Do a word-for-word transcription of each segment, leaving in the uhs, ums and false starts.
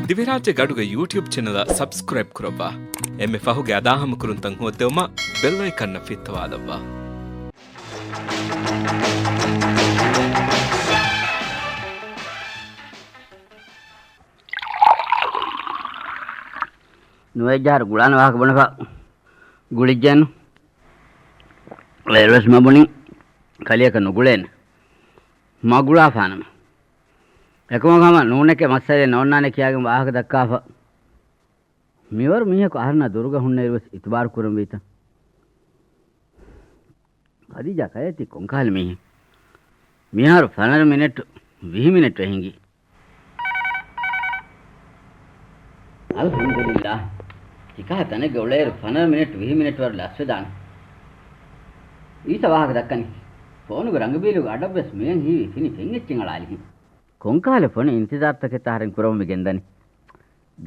ދިވެހިރާއްޖޭގެ އަޑުގެ ޔޫޓިއުބް ޗެނަލަށް ސަބްސްކްރައިބް ކުރައްވާ. އެންމެ ފަހުގެ އަދާހަމަކުރުންތައް ހޯއްދެވުމަށް ބެލް އައިކަންއަށް ފިއްތަވާލައްވާ. ނުވައެއްޖަހާރު ގުޅާނެ ވާހަކަ ބުނެފަ ގުޅިއްޖެނު. އޭރުވެސް މަ ބުނި ކަލިއަކަށް ނުގުޅޭނެ. މަ ގުޅާފާނަމަ. އެކަމަކު ހަމަ ނޫނެކޭ މައްސަލައެއް ނޯންނާނެ ކިޔާގެން ވާހަކަ ދައްކާފަ. މިވަރު މީހަކު އަހަރެންނާ ދުރުގަ ހުންނައިރުވެސް އިތުބާރު ކުރަންވީތަ؟ ޚަދީޖާ ކަލޭ ތީ ކޮންކަހަލަ މީހެއް؟ މިހާރު ފަނަރަ މިނެޓް ވިހި މިނެޓް އެ ހިނގި. އަލްޙަމްދުލިއްލާހް. ތިކަހަ ތަނެއްގަ އުޅޭއިރު ފަނަރަ މިނެޓް ވިހި މިނެޓް ވަރު ލަސްވެދާނެ. އީސަ ވާހަކަ ދައްކަނީ. ފޯނުގެ ރަނގަބީލުގެ އަޑަށްވެސް މިއަން ހީވީ ފިނި ފެން އެއްޗެއް އަޅާލިހެން. ކޮންކަހަލަ ފޮނި އިންތިޒާރުތަކެއްތަ އަހަރެން ކުރަމުން މި ގެންދަނީ؟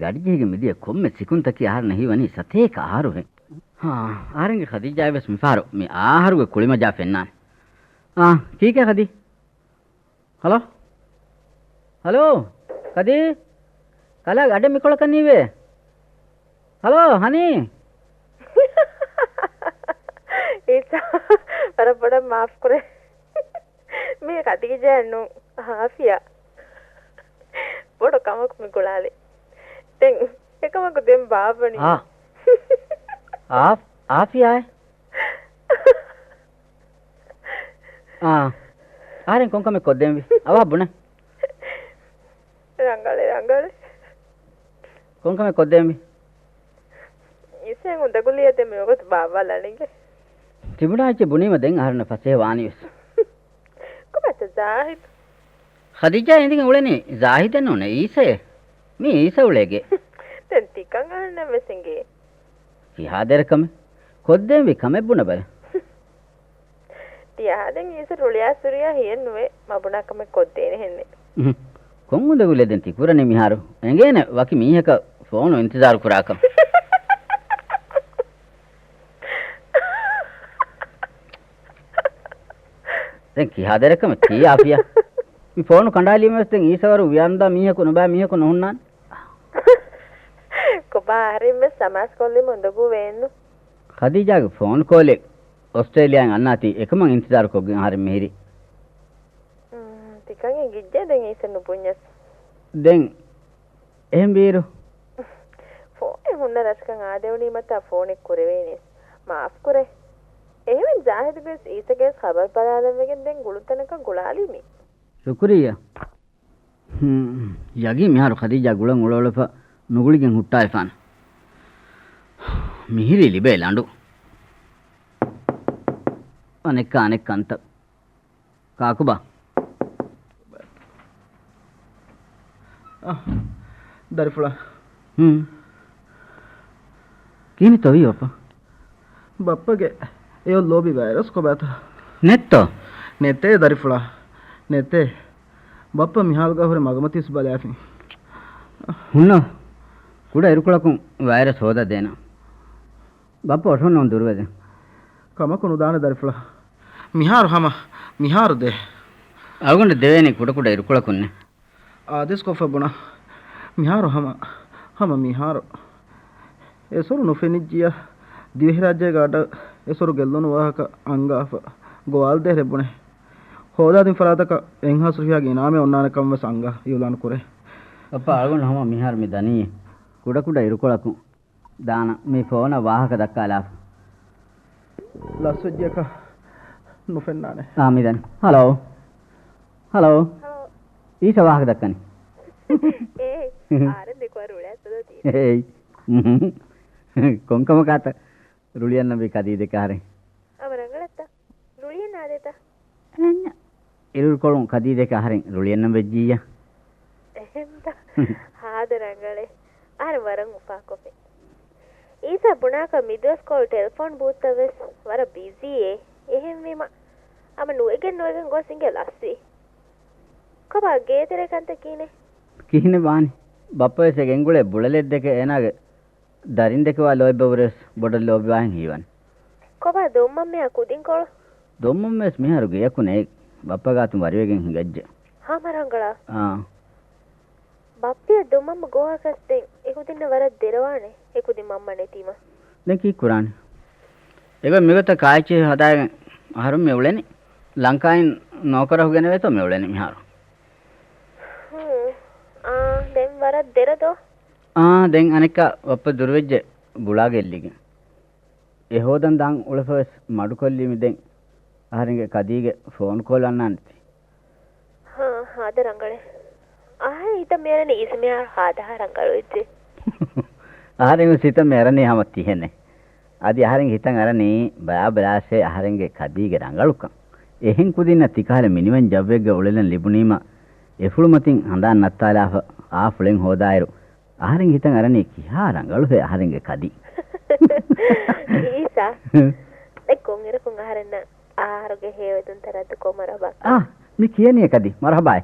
ގަޑިޖެހިގެން މިދިޔަ ކޮންމެ ސިކުންތަކީ އަހަރެންނަށް ހީވަނީ ސަތޭކަ އަހަރުހެން. ހާ، އަހަރެންގެ ޚަދީޖާއަށްވެސް މިފަހަރު މި އަހަރުގެ ކުޅިމަޖާ ފެންނާނެ. އާ، ކީކޭ ޚަދީ؟ ހަލޯ؟ ހަލޯ؟ ކަދީ؟ ކަލާ އަޑެއް މިކޮޅަކަށް ނީވޭ. ހަލޯ، ހަނީ؟ އީސާ، ވަރަށް ބޮޑަށް މާފުކުރޭ. މީ ޚަދީޖާ ނޫން، އާފިޔާ. ބޮޑު ކަމަކު މި ގުޅާލި. ދެން އެކަމަކު ދެން ބާއްވަނީ. އާ. އާ، އާފިޔާއޭ. އާ. އަހަރެން ކޮންކަމެއް ކޮށްދޭންވީ؟ އަވާ ބުނެ. ރަނގަޅެއް، ރަނގަޅެއް. ކޮންކަމެއް ކޮށްދޭންވީ؟ އީސައަށް އުނދަގުލިއްޔާ ދެން މިވަގުތު ބާއްވާލާނެގެ. ތިބުނާ އެއްޗެއް ބުނީމަ ދެން އަހަރެންނަށް ފަސޭހަ ވާނީވެސް. ކޮބާތަ ޒާހިދު؟ ޚަދީޖާ އިނދިގެން އުޅެނީ ޒާހިދެއް ނޫނޭ، އީސައޭ. މީ އީސަ އުޅޭ ގެ. ދެން ތިކަން އަހަންނަށް ވެސް އެނގޭ. ކިހާ ދެރަ ކަމެއް؟ ކޮށްދޭންވީ ކަމެއް ބުނަބަލަ. ތިޔަ އާދެން އީސަ ރުޅިއާ ސުރިއާ ހިޔެއް ނުވޭ، މަ ބުނާ ކަމެއް ކޮށްދޭނެ ހެންނެއް. އުހު. ކޮން އުނދަގުލެއް ދެން ތި ކުރަނީ މިހާރު؟ އެނގޭނެ ވަކި މީހަކަށް ފޯނު އިންތިޒާރު ކުރާކަށް. ދެން ކިހާ ދެރަ ކަމެއް ތީ އާފިޔާ؟ މި ފޯނު ކަނޑާލީމަވެސް ދެން އީސަ ވަރު ވިޔާނުދާ މީހަކު ނުބައި މީހަކު ނުހުންނާނެ. ކޮބާ އަހަރެން ވެސް ސަމާސް ކޮށްލީމަ އުނދަގޫ ވޭންނު. ޚަދީޖާގެ ފޯން ކޯލެއް އޮސްޓްރޭލިއާއިން އަންނާތީ އެކަމަށް އިންތިޒާރު ކޮށްގެން އަހަރެން މިހިރީ. މް، ތިކަން އެނގިއްޖެ ދެން އީސަ ނުބުންޏަސް. ދެން އެހެން ވީއިރު؟ ފޯނެއް ހުންނަ ރަސްކަން އާދެވުނީމަތާ ފޯނެއް ކުރެވޭނީސް. މާފްކުރޭ. އެހެންވެ ޒާހިދުގެވެސް އީސަގެވެސް ޚަބަރު ބަލާލަން ވެގެން ދެން ގުޅުންތަނަކަށް ގުޅާލީމީ. ޝުކުރިއްޔާ. ހުން، ޔަގީން މިހާރު ޚަދީޖާ ގުޅަން އުޅައުޅެފަ ނުގުޅިގެން ހުއްޓާލެފާނެ. މިހިރީ ލިބޭ ލަނޑު. އަނެއްކާ އަނެއް ކަންތައް. ކާކުބާ؟ އަ، ދަރިފުޅާ. ހުން. ކިހިނެއްތޯ ވީ ބައްޕަ؟ ބައްޕަގެ އެއޮށް ލޯބި ވައިރަސް ކޮބާތަ؟ ނެތްތޯ؟ ނެތޭ ދަރިފުޅާ. ނެތޭ. ބައްޕަ މިހާލުގަ ހުރެ މަގުމަތިވެސް ބަލާފިން. ހުންނަ. ކުޑަ އިރުކޮޅަކުން ވައިރަސް ހޯދާ ދޭނަ. ބައްޕަ އޮށޯން ނޫން ދުރުވެދެން. ކަމަކު ނުދާނެ ދަރިފުޅާ. މިހާރު ހަމަ، މިހާރު ދޭ. އަޅުގަނޑަށް ދެވޭނީ ކުޑަކުޑަ އިރުކޮޅަކުންނޭ. އާދޭސްކޮށްފަ ބުނާ. މިހާރު ހަމަ، ހަމަ މިހާރު. އެސޮރު ނުފެނިއްޖިޔާ. ދިވެހިރާއްޖޭގެ އަޑަށް އެސޮރު ގެއްލުނު ވާހަކަ އަންގާފަ. ގޮވާލުދޭހެރެއް ބުނޭ. ހޯދާދިން ފަރާތަކަށް އެއްހާސް ރުފިޔާގެ އިނާމެއް އޮންނާނެ ކަމަށް ވެސް އަންގާ އިއުލާނު ކުރޭ. ބައްޕަ އަޅުގަނޑު ހަމަ މިހާރު މި ދަނީ ކުޑަކުޑަ އިރުކޮޅަކުން. ދާނަ މި ފޯނަށް ވާހަކަ ދައްކާލާފަ. ލަސްވެއްޖިއަކަށް ނުފެންނާނެ. އާ، މި ދަނީ. ހަލޯ. ހަލޯ. ހަލޯ. އީސަ ވާހަކަ ދައްކަނީ. އޭ، އާރެން ދެކޮޅަށް ރުޅިއައިސްފަ ދޯ ތީ. އޭ. ކޮންކަމަކާތަ ރުޅިއަންނަންވީ ކަދީ ދެކެ އަހަރެން؟ އަވަ ރަނގަޅަށްތަ؟ ރުޅިއަންނާދޭތަ؟ އެންޏާ. އިރުކޮޅުން ކަދީ ދެކެ އަހަރެން ރުޅިއަންނަން ވެއްޖިއްޔާ. އެހެންތަ؟ ހާދަ ރަނގަޅޭ. އަހަރެން ވަރަށް އުފާކޮށްފި. އީސާ ބުނާކަށް މިދުވަސް ކޯލް ޓެލެފޯން ބޫތަށް ވެސް ވަރަށް ބިޒީއޭ. އެހެންވީމަ ހަމަ ނުވެގެން ނުވެގެން ގޮސް އިނގޭ ލަސްވީ. ކޮބާ ގޭތެރޭ ކަންތައް ކިހިނެއް؟ ކިހިނެއް ވާނީ؟ ބައްޕަވެސް އެ ގެންގުޅޭ ބުޅަލެއް ދެކެ އޭނާގެ ދަރިން ދެކެވާ ލޯތްބެއްވުރެސް ބޮޑަށް ލޯބިވާހެން ހީވަން. ކޮބާ ދޮންމަންމެއާ ކުދިންކޮޅު؟ ދޮންމަންމެވެސް މިހާރު ގެޔަކު ނެތް. ބައްޕަ ގާތުން ވަރިވެގެން ހިނގައްޖެ. ހަމަ ރަނގަޅާ؟ އާ. ބައްޕިއަށް ދޯ މަންމަ ގޮވާކަސް ދެން އެކުދިންނަށް ވަރަށް ދެރަވާނެ އެކުދިން މަންމަ ނެތީމަ. ދެން ކީއްކުރާނީ؟ އެގޮތް މިގޮތަށް ކާއެއްޗެއް ހަދާގެން އަހަރުން މި އުޅެނީ. ލަންކާއިން ނޯކަރަހު ގެނެވޭތޯ މި އުޅެނީ މިހާރު. ހޫ. އާ، ދެން ވަރަށް ދެރަ ދޯ؟ އާ، ދެން އަނެއްކާ ބައްޕަ ދުރުވެއްޖެ ބުޅާގެ އެއްލިގެން. އެ ހޯދަން ދާން އުޅެފަވެސް މަޑުކޮށްލީ މި ދެން. އަހަރެންގެ ކަދީގެ ފޯނު ކޯލް އަންނާނެތީ. ހާ، ހާދަ ރަނގަޅޭ. އަހަރެން ހިތަށް މިއަރަނީ އިސް މިހާރު ހާދަހާ ރަނގަޅުވެއްޖެ. އަހަރެން ވެސް ހިތަށް މިއަރަނީ ހަމަ ތިހެނެއް. އަދި އަހަރެން ހިތަށް އަރަނީ ބަޔާބަލާށޭ އަހަރެންގެ ކަދީގެ ރަނގަޅުކަން. އެހެން ކުދިންނަށް ތިކަހަލަ މިނިވަން ޖައްވެއްގަ އުޅެލަން ލިބުނީމަ، އެފުޅުމަތިން ހަނދާން ނައްތާލާފަ އާ ފުޅެއް ހޯދާއިރު، އަހަރެން ހިތަށް އަރަނީ ކިހާ ރަނގަޅުހޭ އަހަރެންގެ ކަދި. އީސާ، ދެ ކޮންއިރަކުން އަހަރެންނަށް އަހަރުގެ ހޭވެދުންތައް ރައްދުކޮށް މަރުހަބާ. އާ، މި ކިޔަނީ ކަދި. މަރުހަބާއޭ.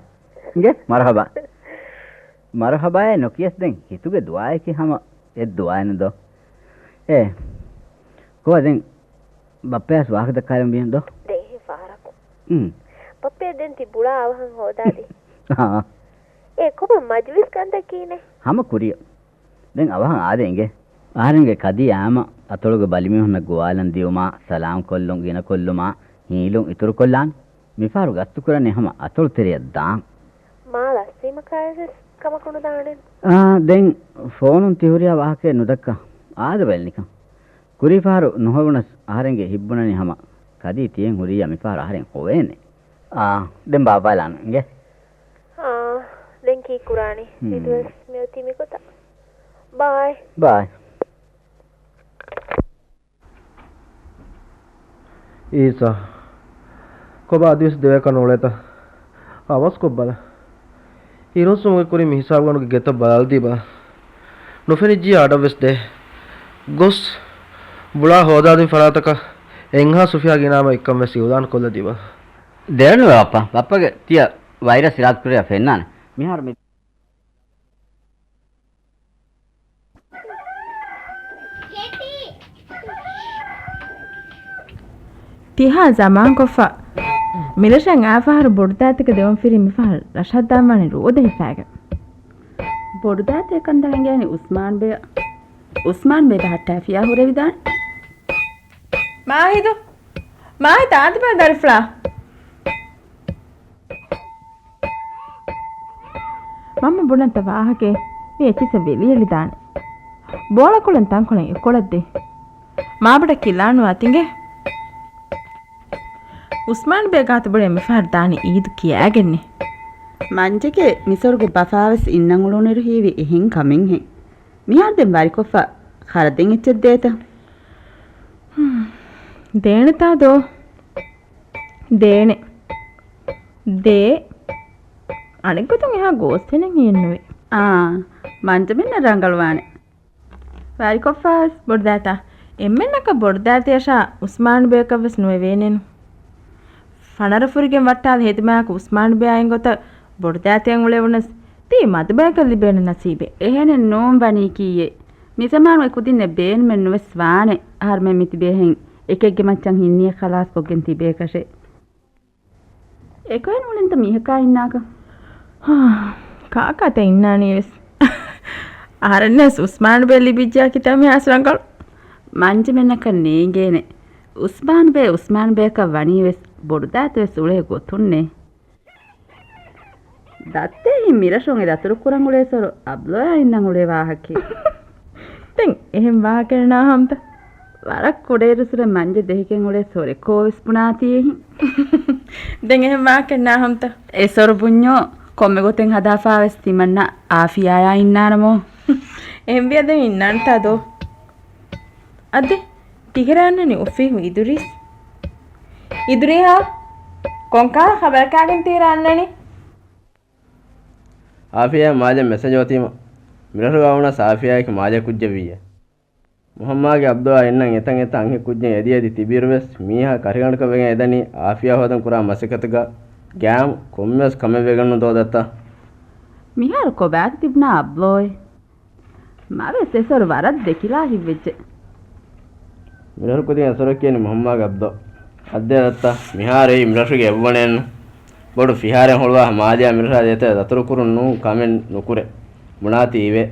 އިނގޭ، މަރުހަބާ. މަރުހަބާއޭ ނުކިޔަސް ދެން ހިތުގެ ދުޢާއަކީ ހަމަ އެއް ދުޢާއެއްނު ދޯ. އޭ، ކޮބާ ދެން ބައްޕަޔާސް ވާހަކަ ދައްކާލަން ވީހަން ދޯ؟ ދެން އެހެން ފަހަރަކު. އުން. ބައްޕަޔާ ދެން ތި ބުޅާ އަވަހަށް ހޯދާދީ. އާ. އޭ ކޮބާ މަޖިލިސް ކަންތައް ކީނެ؟ ހަމަ ކުރިއަށް. ދެން އަވަހަށް އާދޭ އިނގޭ. އަހަރެންގެ ކަދީ އާމަ އަތޮޅުގެ ބަލިމީހުންނަށް ގޮވާލަން ދިއުމާ، ސަލާމް ކޮށްލުން، ގިނަ ކޮށްލުމާ، ހީލުން އިތުރުކޮށްލާން. މިފަހަރު ގަސްތުކުރަނީ ހަމަ އަތޮޅު ތެރެއަށް ދާން. މާ ލަސްވީމަކާވެސް ކަމަކު ނުދާނެ. އާ، ދެން ފޯނުން ތި ހުރިހާ ވާހަކައެއް ނުދައްކާ. އާދެ ބަލަނިކަން. ކުރީ ފަހަރު ނުހޮވުނަސް އަހަރެންގެ ހިތް ބުނަނީ ހަމަ ކަދީ ތިހެން ހުރިއްޔާ މިފަހަރު އަހަރެން ހޮވޭނެ. އާ، ދެން ބާބާލާން އިނގޭ. އާ، ދެން ކީއްކުރާނީ؟ ހުން. މިދުވަސް މިއޮތީ މިގޮތަށް. ބާއް. ބާއް. އީސާ، ކޮބާ އަދިވެސް ދެވޭކަށް ނޫޅޭތަ؟ އަވަސްކޮށްބަލަ. އިރުއްސުމުގެ ކުރިން މި ހިސާބުގަނޑުގެ ގެތައް ބަލާލަދީބަލަ. ނުފެނިއްޖިއްޔާ އަޑަށްވެސް ދޭ. ގޮސް ބުޅާ ހޯދާދިން ފަރާތަކަށް އެންހާ ސުފިޔާ ގިނާމަ އެއްކަން ވެސް އިއުލާން ކޮށްލަދީބަލަ. ދެރަނުވެ ބައްޕަ. ބައްޕަގެ ތިޔަ ވައިރަސް އިރާދަކުރިއްޔާ ފެންނާނެ. މިހާރު މި ތިހާ ޒަމާންކޮށްފަ މިރަށަށް އާފަހަރު ބޮޑުދާތަކަށް ދެވުން ފިރި މިފަހަރު ރަށަށް ދާންވާނެ ރޯދަ ހިފާގެން. ބޮޑުދާތޭ ކަންތައް އެނގޭނެ އުސްމާންބެއަށް. އުސްމާންބެ ބަހައްޓާފިޔާ ހުރެވިދާނެ. މާހިދު، މާހިދު އާދިބާ ދަރިފުޅާ. މަންމަ ބުނަންތަ ވާހަކައެއް މި އެއްޗިއްސަށް ވެލިއެޅިދާނެ. ބޯޅަކޮޅުން ތަންކޮޅެއް އެކޮޅަށް ދޭ. މާބޮޑަށް ކިލާނުވާތި އިނގޭ. އުސްމާންބެ ގާތު ބުނޭ މިފަހަރު ދާނީ އީދު ކިޔާގެންނޭ. މަންޖެގެ މިސޮރުގެ ބަފާވެސް އިންނަން އުޅުނުއިރު ހީވި އެހެން ކަމެއްހެން. މިހާރު ދެން ވަރިކޮށްފަ ޚަރަދެއް އެއްޗެއް ދޭތަ؟ ދޭނެތާ ދޯ؟ ދޭނެ. ދޭ. އަނެއްގޮތުން އެހާ ގޯސްތަނެއް ހިއެއްނުވޭ. އާ، މަންޖަމެންނަށް ރަނގަޅުވާނެ. ވާރިކޮށްފަވެސް ބޮޑުދާތާ. އެންމެންނަކަށް ބޮޑުދާތެއަށާ އުސްމާންބެއަކަށްވެސް ނުވެވޭނެނު. ފަނަރަ ފުރިގެން ވައްޓާލި ހެދިމާއަކު އުސްމާންބެއާ އެންގޮތަށް ބޮޑުދާތެއަށް އުޅެވުނަސް ތީ މަދުބަޔަކަށް ލިބޭނެ ނަސީބެއް. އެހެނެއް ނޫން ވަނީ ކީއެއް؟ މިޒަމާނު އެ ކުދިންނެއް ބޭނުމެއް ނުވެސް ވާނެ. އަހަރުމެން މިތިބޭހެން އެކެއްގެ މައްޗަށް ހިންނިޔަ ޚަލާސްކޮށްގެން ތިބޭކަށެއް. އެކަހެން އުޅެންތަ މީހަކާ އިންނާކަށް؟ ކާކާތަ އިންނާނީވެސް. އަހަރެންނަސް އުސްމާންބެ ލިބިއްޖާ ކިތައް މިހާސް ރަނގަޅު. މަންޖެމެންނަކަށް ނޭނގޭނެ. އުސްމާންބެ އުސްމާންބެއަކަށް ވަނީވެސް ބޮޑުދާތެވެސް އުޅޭ ގޮތުންނޭ. ދައްތޭ ހިން މިރަށުން އެ ދަތުރު ކުރަން އުޅޭ ސޮރު އަބްލޯޔާ އިންނަން އުޅޭ ވާހަކައެއް. ދެން އެހެން ވާހަކައެއް ނާހަމްތަ؟ ވަރަށް ކުޑައިރުއްސުރެ މަންޖެ ދެހިގެން އުޅޭ ސޮރެކޯވެސް ބުނާތީ އެހިން. ދެން އެހެން ވާހަކައެއް ނާހަމްތަ؟ އެ ސޮރު ބުންޏޯ ކޮންމެ ގޮތެއް ހަދާފާވެސް ތިމަންނަ އާފިޔާޔާ އިންނާނަމޯ. އެހެންވިޔަ ދެން އިންނާންތާ ދޯ؟ އަދި ތިކެރަ އަންނަނީ އޮފީހު އިދުރީސް. އިދުރީހާ، ކޮންކަހަލަ ޚަބަރަކާގެން ތިކެރަ އަންނަނީ؟ އާފިޔާ މާލެ މެސެޖް އޮތީމަ، މިރަށުގަ ވަނަސް އާފިޔާއަކީ މާލެ ކުއްޖެއް ވިއްޔަ. މުހައްމާގެ އަބްދުއާ އިންނަން އެތަން އެތަން އަންހެން ކުއްޖެއް އެދި އެދި ތިބިއިރުވެސް މީހާ ކަށިގަނޑަކަށް ވެގެން އެދަނީ އާފިޔާ ހޯދަން ކުރާ މަސައްކަތުގަ ގައިމު ކޮންމެވެސް ކަމެއް ވެގެން ނުދޯ ދައްތަ؟ މިހާރު ކޮބާތަ ތިބުނާ އަބްލޯއޭ؟ މަވެސް އެ ސޮރު ވަރަށް ދެކިލާ ހިތްވެއްޖެ. މިރަށު ކުދިން އެ ސޮރަށް ކިޔަނީ މުހައްމާގެ އަބްދޯ. އައްދޭ ދައްތަ، މިހާރު އެއީ މިރަށުގެ އެއްވަނައެއްނު. ބޮޑު ފިހާރައެއް ހުޅުވާ މާލެއާ މިރަށާ ދޭތެރެ ދަތުރު ކުރުން ނޫން ކަމެއް ނުކުރޭ. ބުނާތީވެ.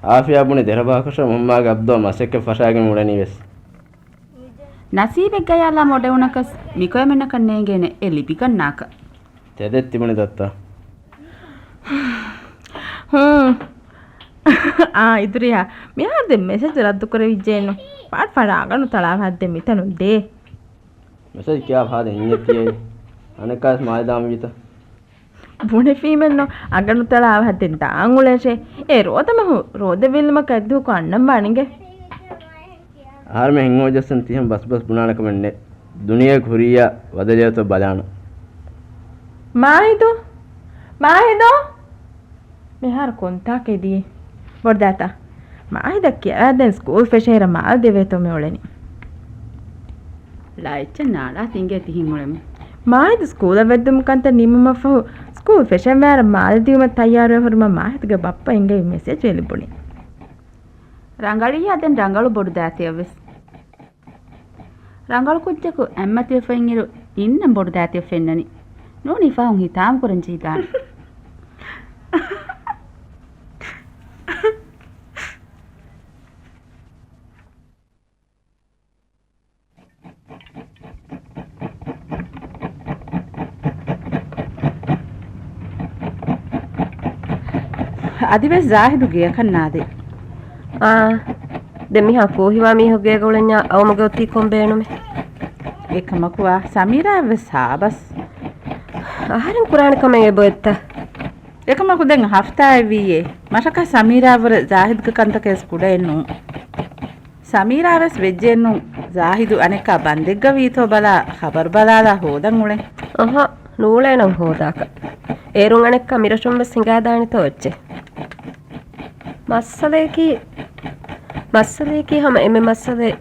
އާފިޔާ ބުނި ދެރަ ބަހަކަށަ މުހައްމާގެ އަބްދޯ މަސައްކަތް ފަށާގެން އުޅެނީވެސް. ނަސީބެއްގަޔާލާ މޮޑެވުނަކަސް މިކޮއެމެންނަކަށް ނޭނގޭނެ އެ ލިބިގަންނާކަށް. ތެދެއް ތިބުނި ދައްތަ؟ ހޫނ. އާ، އިދުރިހާ، މިހާރު ދެން މެސެޖް ރައްދުކުރެވިއްޖެއެއްނު. ފާޑް ފަޑާ އަގަނު ތަޅާ ހައްދެ މިތަނުން ދޭ. މެސެޖް ކިޔާ ފާދަ ހިންޏެއް ތިޔައީ. އަނެއްކާވެސް މާލެ ދާން ވީތަ؟ ބުނެފީމެއްނު އަގަނު ތަޅާ ހައްދެން ދާން އުޅޭށޭ. އެ ރޯދަމަހު ރޯދަ ވިއްލުމަކަށް އެއްދުވަހަކު އަންނަން ވާނެގެ. އަހަރުމެން ހިނގޯ ޖައްސަން ތިހެން ބަސްބަސް ބުނާނެ ކަމެއް ނެތް. ދުނިޔެއަކު ހުރިއްޔާ ބަދަލުވޭތޯ ބަލާނަން. މާހިދު! މާހިދު! މިހާރު ކޮންތާކަށް ދިޔަ؟ ބޮޑުދާތާ. މާހިދަށް ކިޔަވާ ދެން ސްކޫލް ފެށޭއިރަށް މާލެ ދެވޭތޯ މި އުޅެނީ. ލައިޗަށް ނާޅާ ތިނގޭ ތިހިން އުޅެމު. މާހިދު ސްކޫލަށް ވެއްދުމު ކަންތައް ނިމުމަށްފަހު ސްކޫލް ފެށެންވާއިރަށް މާލެ ދިޔުމަށް ތައްޔާރުވެ ހުރުމަށް މާހިދުގެ ބައްޕަ އިނގެވި މެސެޖް ލިބުނީ. ރަނގަޅިއްޔާ ދެން ރަނގަޅު ބޮޑުދާތިއަށްވެސް. ރަނގަޅު ކުއްޖަކު އެއްމަތިވެފައިންއިރު އިންނަން ބޮޑުދާތިއަށް ފެންނަނީ. ނޫނީ ފަހުން ހިތާމަކުރަން ޖެހިދާނެ. އަދިވެސް ޒާހިދު ގެޔަކަށް ނާދޭ. އާ، ދެން މިހާ ފޫހިވާ މީހަކު ގޭގަ އުޅެންޏާ އައުމުގެ އޮތީ ކޮން ބޭނުމެއް؟ އެކަމަކުވާ، ސަމީރާއަށްވެސް ހާބަސް. އަހަރެން ކުރާނެ ކަމެއް އެބައޮތްތަ؟ އެކަމަކު ދެން ހަފްތާއެއް ވީއޭ. މަށަކަށް ސަމީރާއަށްވުރެ ޒާހިދުގެ ކަންތަކަށް ވެސް ކުޑައެއް ނޫން. ސަމީރާވެސް ވެއްޖެއެއްނު. ޒާހިދު އަނެއްކާ ބަންދެއްގަ ވީތޯ ބަލާ، ޚަބަރު ބަލާލާ ހޯދަން އުޅެން. އަހަ، ނޫޅޭނަން ހޯދާކަށް. އޭރުން އަނެއްކާ މިރަށުން ވެސް ހިނގާދާނެތޯ އެއްޗެއް. މައްސަލަޔަކީ، މައްސަލަޔަކީ ހަމަ އެންމެ މައްސަލައެއް.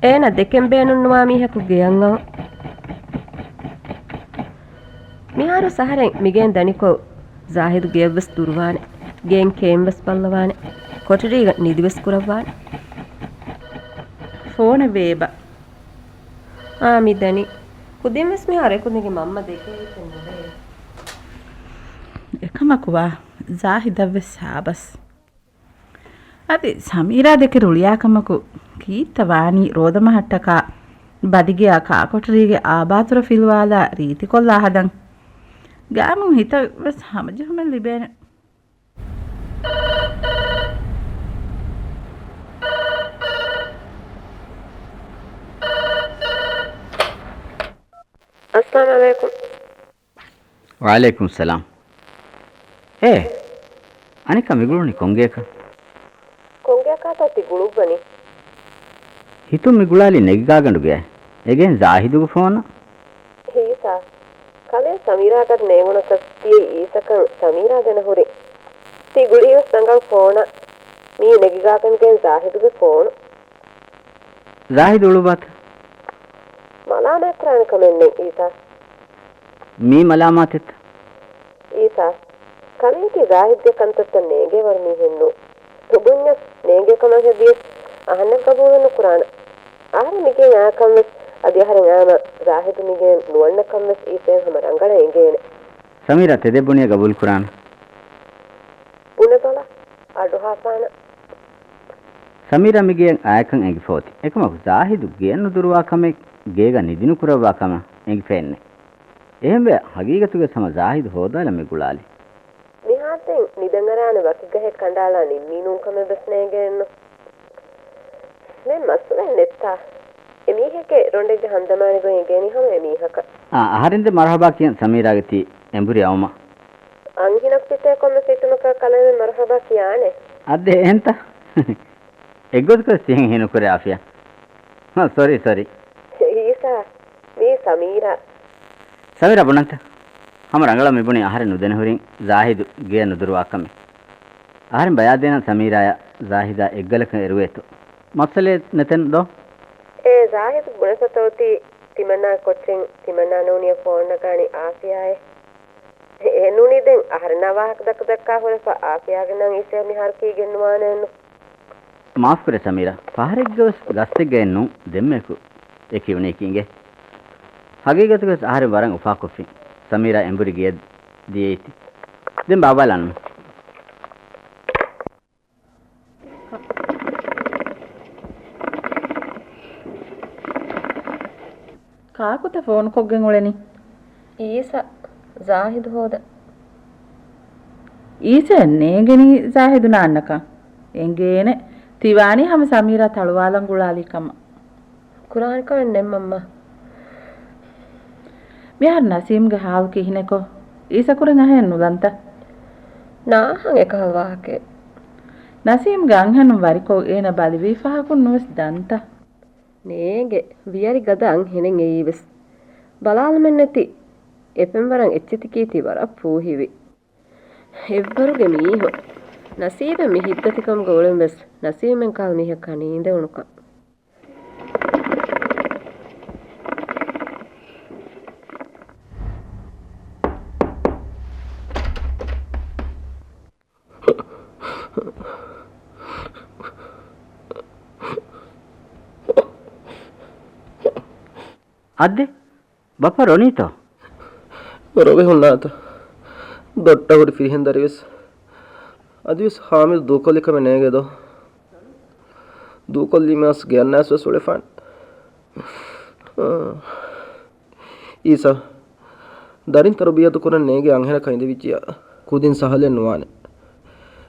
އޭނަ ދެކެން ބޭނުންނުވާ މީހަކު ގެޔަށް އައު. މިހާރު އަހަރެން މިގެއިން ދަނިކޮށް، ޒާހިދު ގެޔަށްވެސް ދުރުވާނެ، ގެއިން ކެއިންވެސް ބައްލަވާނެ، ކޮޓަރީގަ ނިދިވެސް ކުރައްވާނެ. ފޯނެއް ވޭބަ. އާ، މިދަނީ. ކުދިންވެސް މިހާރު އެކުދިންގެ މަންމަ ދެކެވީތަ ނުވޭ. އެކަމަކުވާ، ޒާހިދަށްވެސް ހާބަސް. އަދި ސަމީރާ ދެކެ ރުޅިއާކަމަކު ކީއްތަ ވާނީ ރޯދަމަހަށްޓަކާ ބަދިގެއާ ކާކޮޓަރީގެ އާބާތުރަ ފިލުވާލާ ރީތިކޮށްލާ ހަދަން. ގާމުން ހިތަށް ވެސް ހަމަޖެހުމެއް ލިބޭނެ. އައްސަލާމު ޢަލައިކުމް. ވަޢަލައިކުމް ސަލާމް. އޭ، އަނެއްކާ މިގުޅުނީ ކޮންގެއަކަށް؟ ކޮންގެއަކާތޯ ތި ގުޅުއްވަނީ؟ ހިތުން މި ގުޅާލީ ނެގިގާގަނޑުގެ. އެގެން ޒާހިދުގެ ފޯނަށް. އީސާ، ކަލޭ ސަމީރާގަ ނޭނގުނަކަސް ތިޔައީ އީސަކަން ސަމީރާ ދެނަހުރި. ތި ގުޅީވެސް ރަނގަޅު ފޯނަށް. މީ ނެގިގާގަނޑުގެ ޒާހިދުގެ ފޯނު. ޒާހިދު އުޅުއްވާތަ؟ މަލާމާތްކުރާނެ ކަމެއް ނެތް އީސާ. މީ މަލާމާތެއްތަ؟ އީސާ، ކަލޭގެ ޒާހިދްގެ ކަންތައްތައް ނޭނގޭވަރު މީހެއް ނޫން. ނުބުންޏަސް ނޭނގޭ ކަމަށް ހެދިޔަސް އަހަންނަށް ގަބޫލު ނުކުރާނަ. އަހަރެން މިގެއިން އާކަން ވެސް އަދި އަހަރެން އާމަ ޒާހިދު މިގެއިން ނުވަންނަކަން ވެސް އީސައަށް ހަމަ ރަނގަޅަށް އެނގޭނެ. ސަމީރާ ތެދެއް ބުނިޔަ ގަބޫލު ކުރާނަ. ބުނެބަލަ، އަޑުހާފާނަ. ސަމީރާ މިގެއަށް އާއެކަން އެނގިފަ އޮތީ. އެކަމަކު ޒާހިދު ގެޔަށް ނުދުރުވާ ކަމެއް، ގޭގަ ނިދިނުކުރައްވާ ކަމަށް އެނގިފައެއްނެއް. އެހެންވެ، ހަގީގަތުގަ ހަމަ ޒާހިދު ހޯދާލަން މި ގުޅާލީ. މިހާރު ދެން ނިދަން އަރާނެ ވަކި ގަހެއް ކަނޑާލާ ނިންމީ ނޫން ކަމެއް ވެސް ނޭނގޭނު. ދެން މައްސަލައެއް ނެތްތާ. އެމީހެއްގެ ރޮނޑެއްގެ ހަނދަމާނި ގޮތް އެނގޭނީ ހަމަ އެމީހަކަށް. އާ، އަހަރެން ދެން މަރުހަބާ ކިޔަން ސަމީރާގެ ތީ އެނބުރި އައުމަށް. އަންހެނަކު ފިތޭ ކޮންމެ ފިތުނަކަށް ކަލޭމެން މަރުހަބާ ކިޔާނެ. އަދެ އެހެންތަ؟ އެއްގޮތަކަށް ތިހެން ހީނުކުރޭ އާފިޔާ. ހަ، ސޮރީ، ސޮރީ. އީސާ، މީ ސަމީރާ. ސަމީރާ ބުނަންތަ؟ ހަމަ ރަނގަޅަށް މިބުނީ އަހަރެން ނުދެނެހުރިން ޒާހިދު ގެޔަށް ނުދުރުވާ ކަމެއް. އަހަރެން ބަޔާދޭނަން ސަމީރާޔާ ޒާހިދާ އެއްގަލަކަށް އެރުވޭތޯ. މައްސަލައެއް ނެތެން ދޯ؟ އޭ ޒާހިދު ބުނެފަތޯ ތީ ތިމަންނާ ކޮއްޗެއް ތިމަންނާ ނޫނިޔަށް ފޯން ނަގާނީ އާފިޔާއޭ. އެ ނޫނީ ދެން އަހަރެންނާ ވާހަކަ ދައްކަ ދައްކާ ހުރެފަ އާފިޔާގެ ނަން އީސައަށް މިހާރު ކީގެން ނުވާނެއެއްނު. މާފްކުރޭ ސަމީރާ، ފަހަރެއްގަވެސް ގަސްތެއްގައެއްނު ދެންމެއަކު އެ ކިޔުނީކީ އިނގޭ. ހަގީގަތުގަސް އަހަރެން ވަރަށް އުފާކޮށްފިން. ސަމީރާ އެނބުރި ގެޔަށް ދިޔައީތީ. ދެން ބާބާ ލަނުން. ކާކުތަ ފޯނުކޮށްގެން އުޅެނީ؟ އީސަ، ޒާހިދު ހޯދަން. އީސައަށް ނޭނގެނީ ޒާހިދު ނާންނަކަން. އެނގޭނެ. ތިވާނީ ހަމަ ސަމީރާ ތަޅުވާލަން ގުޅާލީ ކަމަށް. ކުރާނެ ކަމެއް ނެތް މަންމާ. މިހާރު ނަސީމްގެ ހާލު ކިހިނެކޮ؟ އީސަކުރެން އަހައެއް ނުލަންތަ؟ ނާހަން އެކަހަލަ ވާހަކައެއް. ނަސީމްގެ އަންހެނުން ވަރިކޮށް އޭނަ ބަލިވީ ފަހަކުން ނުވެސް ދަންތަ؟ ނޭނގެ، ވިޔަރި ގަދަ އަންހެނެއް އެއީވެސް. ބަލާލަމެއް ނެތި. އެ ފެންވަރަށް އެއްޗެތިކީ ތި ވަރަށް ފޫހިވި. އެއްވަރުގެ މީހުން. ނަސީބެއް މި ހިތްދަތިކަމުގަ އުޅެން ވެސް ނަސީމެން ކަހަލަ މީހަކާ ނީނދެވުނުކަން. އައްދެ، ބައްޕަ ރޮނީތޯ؟ ރޮވެ ހުންނާތަ؟ ދޮއްޓަށް ހުރި ފިރިހެން ދަރިވެސް. އަދިވެސް ހާމިދު ދޫކޮށްލި ކަމެއް ނޭނގޭ ދޯ؟ ދޫކޮށްލީމަސް ގެއަށް ނާސް ވެސް އުޅެފާނެ. އީސާ، ދަރިން ތަރުބިޔަތު ކުރަން ނޭނގޭ އަންހެނަކަށް އިނދެވިއްޖިއްޔާ ކުދިން ސަހަލެއް ނުވާނެ.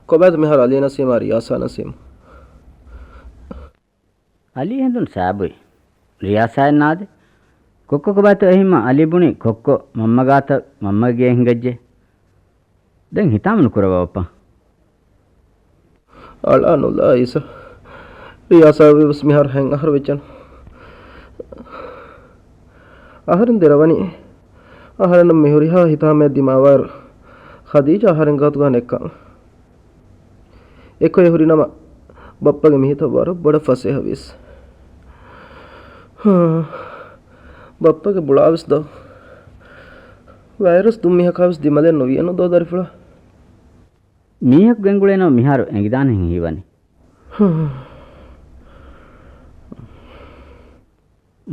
ކޮބާތަ މިހާރު އަލީ ނަސީމާ ރިޔާސާ ނަސީމް؟ އަލީ ހެނދުން ސާބުއި. ރިޔާސާއެއް ނާދެ. ކޮއްކޮ ކޮބާތޯ އެހިމަ އަލީ ބުނި ކޮއްކޮ މަންމަ ގާތަށް މަންމަގެ ގެއެއް ހިނގައްޖެ. ދެން ހިތާމަ ނުކުރައްވާ ބައްޕަ. އަޅާ ނުލާ އީސާ. ރިޔާސާ ވެސް މިހާރު ހަތް އަހަރު ވެއްޖެނު. އަހަރެން ދެރަވަނީ. އަހަރެންނަށް މިހުރިހާ ހިތާމައެއް ދިމާވާއިރު ޚަދީޖާ އަހަރެން ގާތުގަ ނެއްކަން. އެކޮށް އެ ހުރިނަމަ، ބައްޕަގެ މިހިތަށް ވަރަށް ބޮޑަށް ފަސޭހަވީސް. ބައްޕަގެ ބުޅާވެސް ދޯ. ވައިރަސް ދުން މީހަކާވެސް ދިމަލެއް ނުވިޔަނު ދޯ ދަރިފުޅާ. މީހަކު ގެންގުޅޭނޯ މިހާރު އެނގިދާނެހެން ހީވަނީ.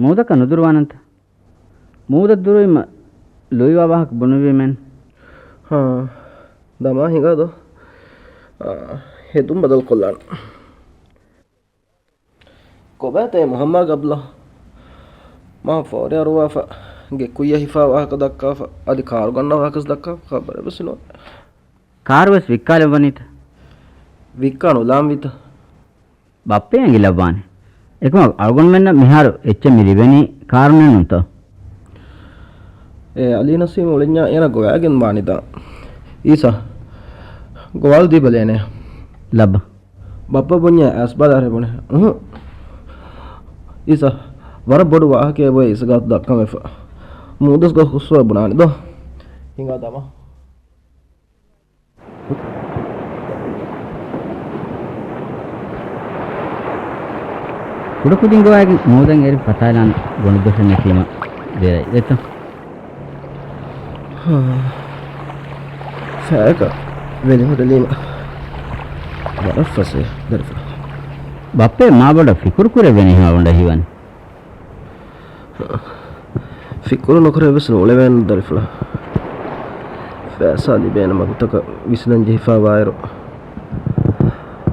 މޫދަކަށް ނުދުރުވާނަންތަ؟ މޫދަށް ދުރުވީމަ ލުއިވާ ވާހަކަ ބުނެވީމެން. ހާ، ދަމާ ހިނގާ ދޯ؟ އާ، ހެދުން ބަދަލުކޮށްލާނަން. ކޮބާތަ އެ މުހައްމާ ގަބްލަ؟ މާ ފޯރި އަރުވާފަ، ގެ ކުއްޔަށް ހިފާ ވާހަކަ ދައްކާފަ، އަދި ކާރު ގަންނަ ވާހަކަސް ދައްކާފަ، ޚަބަރެއް ވެސް ނޯ. ކާރު ވެސް ވިއްކާލެއްވަނީތަ؟ ވިއްކާ ނުލާންވީތަ؟ ބައްޕަ އެނގިލައްވާނެ. އެކަމަކު އަޅުގަނޑުމެންނަށް މިހާރު އެއްޗެއް މި ލިބެނީ ކާރުންނެއް ނޫންތޯ؟ އޭ އަލީ ނަސީމް އުޅެންޏާ އޭނަ ގޮވާގެން ވާނިދާ. އީސާ، ގޮވާލު ދީބަލޭނެ. ލައްބަ. ބައްޕަ ބުންޏާ އައިސް ބާލާރޭ ބުނެ. އުހު. އީސާ، ވަރަށް ބޮޑު ވާހަކައެއް އޮތް އީސަ ގާތު ދައްކަން ވެފަ. މޫދަސް ގޮސް ހުސްވަ ބުނާނެ ދޯ. ހިނގާ ދަމާ. ކުޑަކުދިން ގޮވާގެން މޫދަށް އެރި ފަތާލާން ގޮނޑުދޮށެއް ނެތީމަ ދެރައި ދެތޯ. ފައިކަ ވެލި ހުދަލީމަ ވަރަށް ފަސޭހަ ދަރިފުޅާ. ބައްޕަ މާ ބޮޑަށް ފިކުރު ކުރެވެނީ ހާވަނޑަ ހީވަނީ. ފިކުރު ނުކުރެވި ވެސް ނޫޅެވޭނެ ދަރިފުޅާ. ފައިސާ ލިބޭނެ މަގުތަކަށް ވިސްނަން ޖެހިފަ ވާއިރު،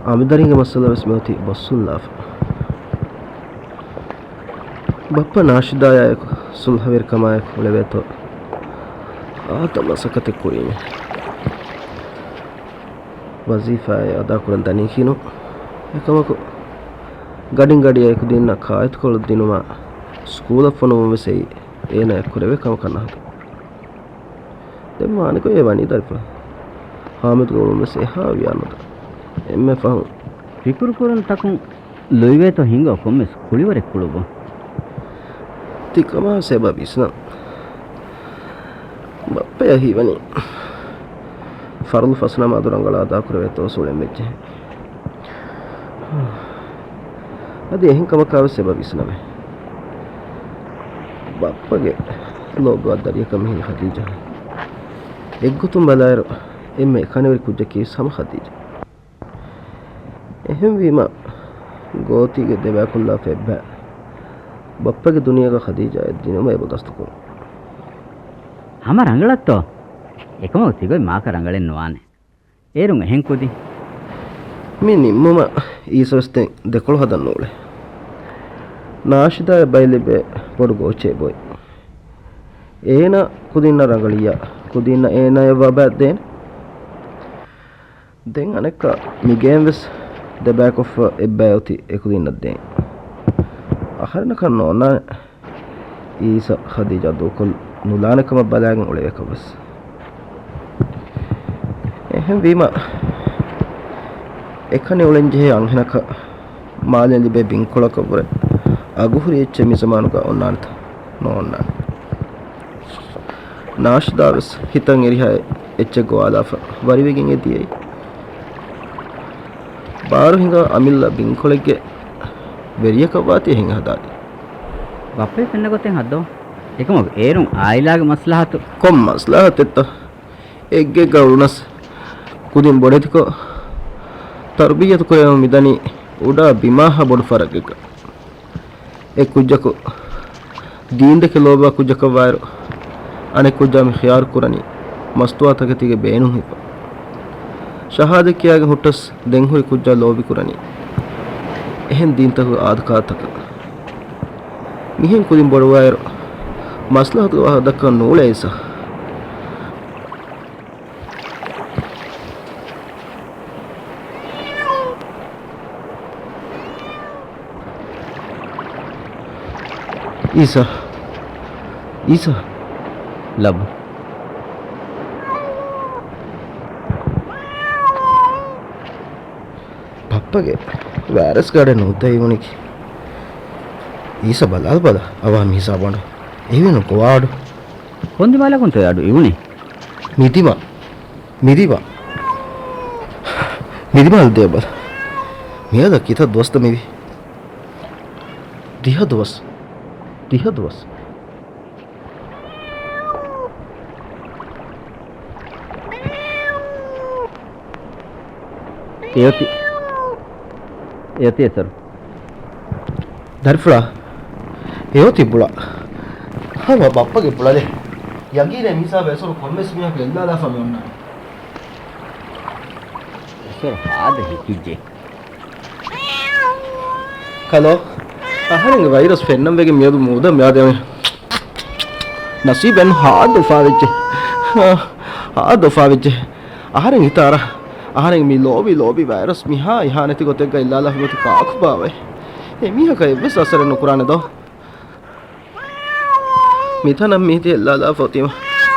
އަނބިދަރިންގެ މައްސަލަ ވެސް މިއޮތީ ބޮއްސުން ލާފަ. ބައްޕަ ނާޝިދާޔާއެކު ސުލްހަވެރިކަމާއެކު އުޅެވޭތޯ އާދަ މަސައްކަތެއް ކުރީމޭ. ވަޒީފާއެއް އަދާކުރަން ދަނީކީ ނޫން. އެކަމަކު، ގަޑިން ގަޑިއަށް އެކުދީންނަށް ކާއެތުކޮޅު ދިނުމާ، ސްކޫލަށް ފޮނުވުން ވެސް އެއީ އޭނަ އެއްކުރެވޭ ކަމަކަށް ނަހަތު. ދެން މާނަކޮށް އެ ވަނީ ދަރިފުޅާ. ހާމިދުގެ އުޅުން ވެސް އެހާ ވިޔާނުދާ. އެންމެ ފަހުން. ފިކުރު ކުރުން ތަކުން ލުއިވޭތޯ ހިނގޯ ކޮންމެސް ކުޅިވަރެއް ކުޅުއްވުން. ތިކަމާ ސެބަ ވިސްނަން. ބައްޕަޔަށް ހީވަނީ ފަރުޟު ފަސް ނަމާދު ރަނގަޅަށް އަދާކުރެވޭތޯ ސުޅެން ވެއްޖެ. އަދި އެހެން ކަމަކާ ވެސް ސެބަ ވިސްނަމޭ. ބައްޕަގެ ލޯބިވާ ދަރިޔަކަށް މިހިރީ ޚަދީޖާ. އެއްގޮތުން ބަލާއިރު، އެންމެ އެކަނިވެރި ކުއްޖަކީ ހަމަ ޚަދީޖާ. އެހެންވީމަ، ގޯތީގެ ދެބަޔަކުން ލާފަ އެއްބައި ބައްޕަގެ ދުނިޔޭގަ ޚަދީޖާއަށް ދިނުމަށް އެބަ ގަސްތުކުރުން. ހަމަ ރަނގަޅަށްތޯ؟ އެކަމަކު ތިގޮތް މާކަ ރަނގަޅެއް ނުވާނެ. އޭރުން އެހެން ކުދިން. މި ނިންމުމަށް އީސަވެސް ދެން ދެކޮޅު ހަދަން ނޫޅޭ. ނާޝިދާއަށް ބައި ލިބޭ ބޮޑު ގޯއްޗެއް އެބައޮތް. އޭނަ ކުދިންނަށް ރަނގަޅިއްޔާ، ކުދިންނަށް އޭނަޔަށް ވާ ބައެއް ދޭނެ. ދެން އަނެއްކާ މިގޭން ވެސް ދެބައިކޮށްފަ އެއްބައި އޮތީ އެކުދިންނަށް ދޭން. އަހަރެންނަކަށް ނޯންނާނެ އީސަ ޚަދީޖާ ދޫކޮށް ނުލާނެ ކަމަށް ބަލާގެން އުޅެވޭކަށް ވެސް. އެހެންވީމަ، އެކަނި އުޅެންޖެހޭ އަންހެނަކަށް މާލެ ލިބޭ ބިންކޮޅަކަށްވުރެ އަގުހުރި އެއްޗެއް މިޒަމާނުގަ އޮންނާނެތަ؟ ނޯންނާނެ. ނާޝިދާވެސް ހިތަށް އެރިހާ އެއްޗެއް ގޮވާލާފަ ވަރިވެގެން އެދިޔައީ. ބާރު ހިނގާ އަމިއްލަ ބިންކޮޅެއްގެ ވެރިޔަކަށްވާތީ އެހެން ހަދާދީ. ބައްޕަ ފެންނަ ގޮތެއް ހައްދޯ. އެކަމަކު އޭރުން އާއިލާގެ މަސްލަހަތު. ކޮން މަސްލަހަތެއްތަ؟ އެއްގެއްގަ އުޅުނަސް ކުދިން ބޮޑެތިކޮށް، ތަރުބިއްޔަތު ކުރެވެމުން މިދަނީ އުޑާ ބިމާހާ ބޮޑު ފަރަގެއްގަ. އެއް ކުއްޖަކު ދީންދެކެ ލޯބިވާ ކުއްޖަކަށްވާއިރު، އަނެއް ކުއްޖާ މި ޚިޔާރު ކުރަނީ މަސްތުވާތަކެތީގެ ބޭނުން ހިފަ. ޝަހާދަތް ކިޔާގެން ހުއްޓަސް ދެން ހުރި ކުއްޖާ ލޯބި ކުރަނީ އެހެން ދީންތަކުގެ އާދަކާދަތަކަށް. މިހެން ކުދިން ބޮޑުވާއިރު، މަސްލަހަތުގެ ވާހަކަ ދައްކަން ނޫޅޭ އީސާ. އީސާ. އީސާ. ލައްބަ. ބައްޕަގެ ވައިރަސް ގާޑެއް ނޫންތަ އިވުނީކީ؟ އީސާ ބަލާލަބަލަ އަވާ މީސާ ބަނޑު. އެހެން ގޮވާ އަޑު. ކޮން ދިމާލަކުންތޯ އަޑު އިވުނީ؟ މިދިމާ. މިދިމާ. މިދިމާލު ދޭބަލަ. މިއަދަށް ކިތައް ދުވަސްތަ މިވީ؟ ދިހަ ދުވަސް. ދިހަ ދުވަސް. އެއޮތީ، އެއޮތީ އެސަރު. ދަރިފުޅާ، އެއޮތީ ބުޅާ. ހަމަ ބައްޕަގެ ބުޅަލެއް. ޔަގީނޭ މިހިސާބަށް އެސަރު ކޮންމެސް މީހަކު އެއްލާލާފަ މި އޮންނާނީ. އެސަރު ހާދަ ހިތުއްޖެ. ކަލޯ، އަހަރެންގެ ވައިރަސް ފެންނަން ވެގެން މިއަދު މޫދަށް މިއާދެ އަމި. ނަސީބެއް ހާދަ އުފާވެއްޖެ. ހާދަ އުފާވެއްޖެ. އަހަރެން ހިތަށް އަރާ. އަހަރެން މި ލޯބި ލޯބި ވައިރަސް މިހާ އިހާނެތި ގޮތެއްގަ އެއްލާލާފަ މިއޮތީ ކާކު ބާވައޭ؟ އެ މީހަކަށް އެއްވެސް އަސަރެއް ނުކުރާނެ ދޯ. މިތަނަށް މީތި އެއްލާލާފަ އޮތީމަ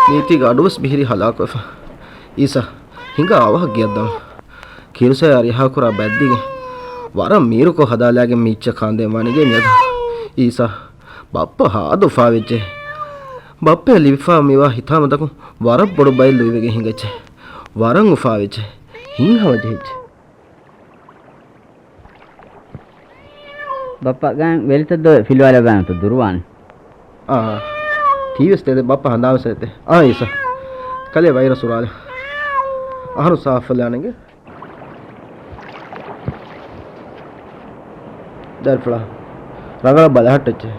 މީތީގެ އަޑުވެސް ބިހިރީ ހަލާކުވެފަ. އީސާ، ހިނގާ އަވަހަށް ގެއަށްދަމާ. ކީރުސައި ރިހާކުރާ ބައްދިގެ ވަރަށް މީރުކޮށް ހަދާލާގެން މިއްޗަށް ކާންދޭން ވާނީގެ މިއަދު. އީސާ، ބައްޕަ ހާދަ އުފާވެއްޖެ. ބައްޕައަށް ލިބިފާ މިވާ ހިތާމަތަކުން ވަރަށް ބޮޑު ބައެއް ލުއިވެގެން ހިނގައްޖެ. ވަރަށް އުފާވެއްޖެ. ހިތްހަމަޖެހިއްޖެ. ބައްޕަ ގާތް ވެލިތައް ދޮވެ ފިލުވާލަބާނެތޯ ދުރުވާނެ. އާ. ތީވެސް ދެދެ ބައްޕަ ހަނދާންވެސް އެދެ. އާ އީސާ. ކަލޭ ވައިރަސް އުރާލަ. އަހަރު ސާފު ފަލާނެގެ. ދަރިފުޅާ. ރަނގަޅަށް ބަލަހައްޓައްޗޭ.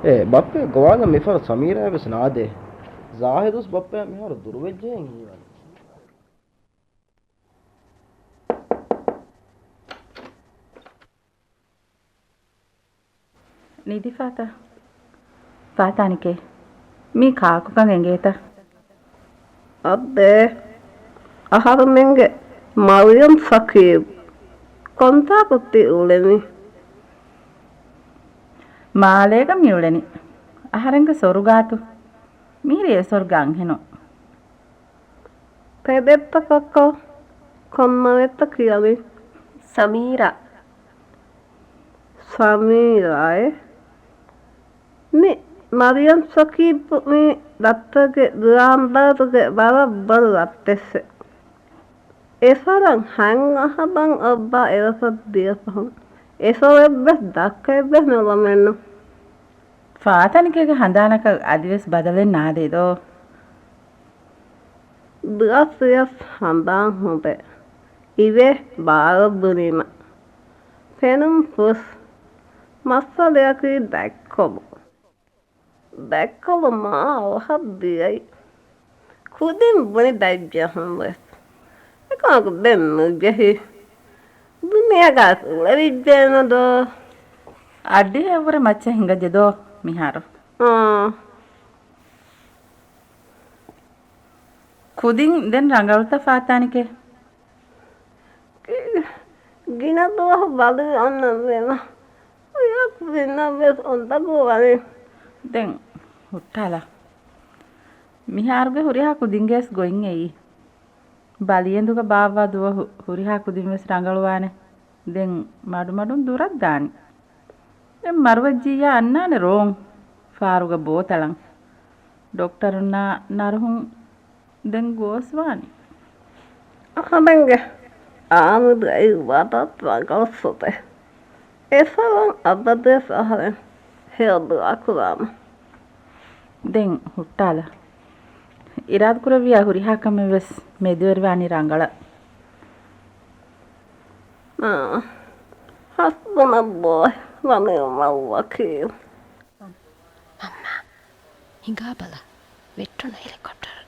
އޭ، ބައްޕަ ގޮވާލަން މިފަހަރު ސަމީރާ ވެސް ނާދޭ. ޒާހިދުސް ބައްޕަޔާ މިހާރު ދުރުވެއްޖެހެން ހީވަނީ. ނިދިފާތަ؟ ފާތާނިކޭ؟ މީ ކާކުކަން އެނގޭތަ؟ އައްބޭ، އަހަރުމެންގެ މަރިޔަމް ސަކީބް، ކޮންތާކު ތި އުޅެނީ؟ މާލޭގަ މި އުޅެނީ. އަހަރެންގެ ސޮރުގާތު. މިހިރީ އެ ސޮރުގެ އަންހެނުން. ތެދެއްތަ ކޮއްކޮ؟ ކޮން ނަމެއްތަ ކިޔަނީ؟ ސަމީރާ. ސަމީރާއޭ؟ މި މަރިޔަމް ސަކީބު މީ ރައްޓެއްގެ ދުރާންބާރުގެ ވަރަށް ބޮޑު ރައްޓެއްސެއް. އެ ސޮރަށް ހަތް އަހަރަށް އޮއްވާ އެވަސަށް ދިޔަފަހުން އެ ސޮރެއްވެސް ދައްކައެއްވެސް ނުލަމެއްނު. ފާތަނިކޭގެ ހަނދާނަކަށް އަދިވެސް ބަދަލެއް ނާދޭ ދޯ؟ ދުއަސް ދުއަސް ހަނދާން ހުންނޭ. އިވޭ ބާރަށް ބުނީމަ. ފެނުން ފުސް. މައްސަލައަކީ ދަތްކޮޅު. ދަތްކޮޅު މާ އަވަހަށް ދިޔައީ. ކުދިން ބުނި ދަތްޖެހުން ވެސް. އެކަމަކު ދެން ނުޖެހި. ދުނިޔެގަ އުޅެވިއްޖެނަ ދޯ. އައްޑިހައެއްވުރެ މައްޗަށް ހިނގައްޖެ ދޯ މިހާރު. އާ. ކުދިން ދެން ރަނގަޅުތަ ފާތާނިކޭ؟ ގިނަ ދުވަހު ބަލި އަންނަންވީމަ. ކުދިންނަށްވެސް އޮންތަގޫ ވަނީ. ދެން ހުއްޓާލާ. މިހާރުގެ ހުރިހާ ކުދިންގެވެސް ގޮތް އެއީ. ބަލިއެނދުގަ ބާއްވާ ދުވަހު ހުރިހާ ކުދިންވެސް ރަނގަޅުވާނެ. ދެން މަޑުމަޑުން ދުރަށް ދާނީ. ދެން މަރުވެއްޖިއްޔާ އަންނާނެ ރޯން ފާރުގަ ބޯތަޅަން. ޑޮކްޓަރުންނާ ނަރުހުން ދެން ގޯސްވާނީ. އަހަރެންގެ އާމިދު އެއީ ވަރަށް ރަނގަޅު ސޮތެއް. އެފަދައިން އަބަދުވެސް އަހަރެން ހެޔޮ ދުޢާ ކުރާމަ. ދެން ހުއްޓާލަ. އިރާދަކުރެއްވިއްޔާ ހުރިހާ ކަމެއް ވެސް މެދުވެރިވާނީ ރަނގަޅަށް. އާ، ޙަސްބުނަﷲ ވަނިޢުމަލް ވަކީލް. މަންމާ، ހިނގާބަލަ، ވެއްޓުނު ހެލިކޮޕްޓަރު.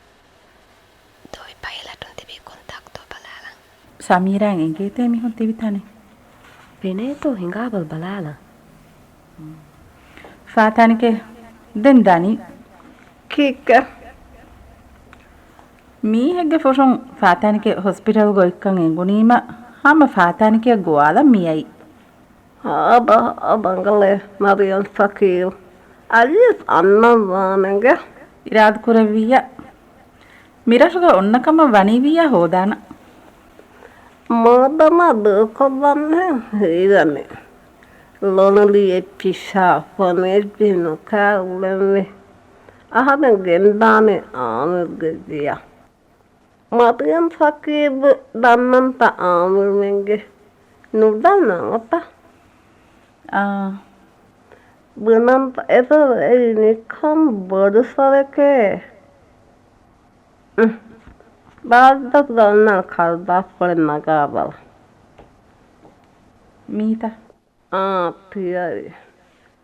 ދޯއި ޕައިލަޓުން ތިބީ ކޮންތާކުތޯ ބަލާލަން. ސަމީރާއަށް އެނގޭތޭ މީހުން ތިބި ތަނެއް. ފެނޭތޯ ހިނގާބަލަ ބަލާލަން. ފާތާނިކޭ ދެން ދަނީ. ކީއްކަ؟ މީހެއްގެ ފުށުން ފާތާނިކޭ ހޮސްޕިޓަލް ގޮތްކަން އެނގުނީމަ ހަމަ ފާތާނިކޭ ގޮވާލަން މިއައީ. ހާދަ ރަނގަޅޭ މަރިޔަން ފަކީރު. އަލީސް އަންނަންވާނެގެ. އިރާދަކުރެއްވިއްޔާ. މިރަށުގަ އޮންނަ ކަމަށް ވަނީވިއްޔާ ހޯދާނަން. މާދަމާ ދޫކޮށްލަންހެން ހީވަނީ. ލޮނުލި އެއްޗިއްސާ ފޮނުއެއްޗިހި ނުކާ އުޅެންވީ. އަހަރެން ގެންދާނެ އާމިރުގެ ޖިޔަ. މަރިޔަން ފަކީރު ދަންނަންތަ އާމިރުމެންގެ ނުދަންނަ އޮތަ؟ އާ. ބުނަންތަ އެތައް އެއީ ނިކަން ބޮޑު ސޮރެކޭ. ބާއްޖަ ދަންނަ ކަރުދާފުޅެއް ނަގާބަލަ. މީތަ؟ އާ، ތިޔައީ.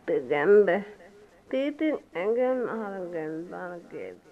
ތި ގެންދޭ. ތީތިން އެނގޭން އަހަރެން ގެންދާނެ ގޭގަ.